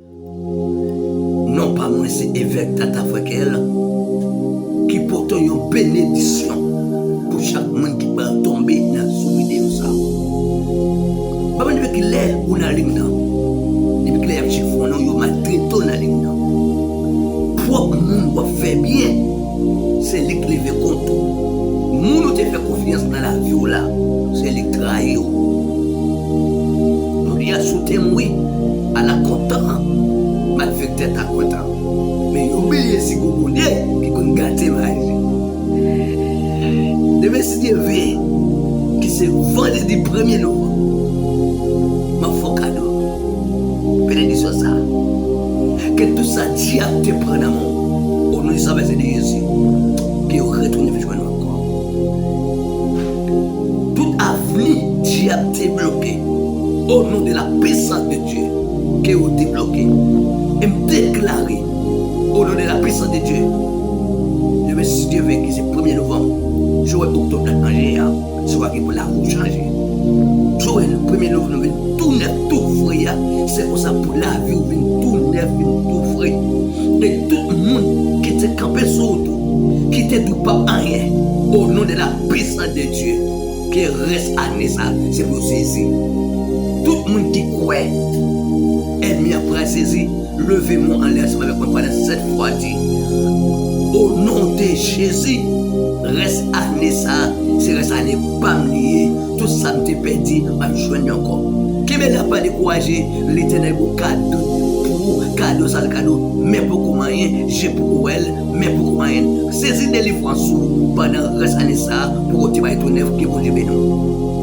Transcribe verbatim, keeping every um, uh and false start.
Non pa mwen se Evèk Tata Frèkèl ki pote yon benedisyon pou chak moun ki pral tonbe nan sou videyo sa. Pa mwen depi kilè ou nan liy nan, depi kilè y ap chifonnen w, yo maltrete w nan liy nan. Pwòp moun w ap fè byen, se li k leve kont ou. Moun ou te fè konfyans nan lavi w la, se li k trayi w. Nou di a sou tèm wi, ala kontan, malfektè ta kontan. Men yo bliye si gon Bondye ki konn gate maji. Demen si Dye vle, ki se vandredi premye novanm, m ap fè w kado benedisyon sa. Ke tout sa dyab te pran nan men w, o non di sa pase de Jezi, ke yo retounen vin jwenn ou ankò. Tout avni dyab te bloke, o non de la pisans de Dye, ke yo debloke. E m deklare, o non de la pisans de Dye, demen si Dye vle, ki se premye novanm, jou oktòb nan anje a, se ou ki pou lavi w chanje. Jou premye novanm vin tou nèf, tou fre a, se konsa pou lavi w vin tou nèf, vin tou fre. E tout moun ki te kanpe sou wout ou, ki te di w p ap anyen, o non de la pisans de Dye, ke rès ane sa, se pou yo sezi. Tout moun ki kwè ènmi an pral sezi, leve men w anlè ansanm avèk mwen pandan sèt fwa, di, o non de Jezi, rès ane sa, se rès ane pa m li ye, tout sa m te pèdi, m ap jwenn li ankò. Kenbe la, pa dekouraje, Letènèl gon kado pou ou, kado sa l kado, men poko manyen, je poko wè l, men poko manyen. Sezi delivrans ou pandan rès ane sa, pou kote bay tou nèf, ke Bondye beni w.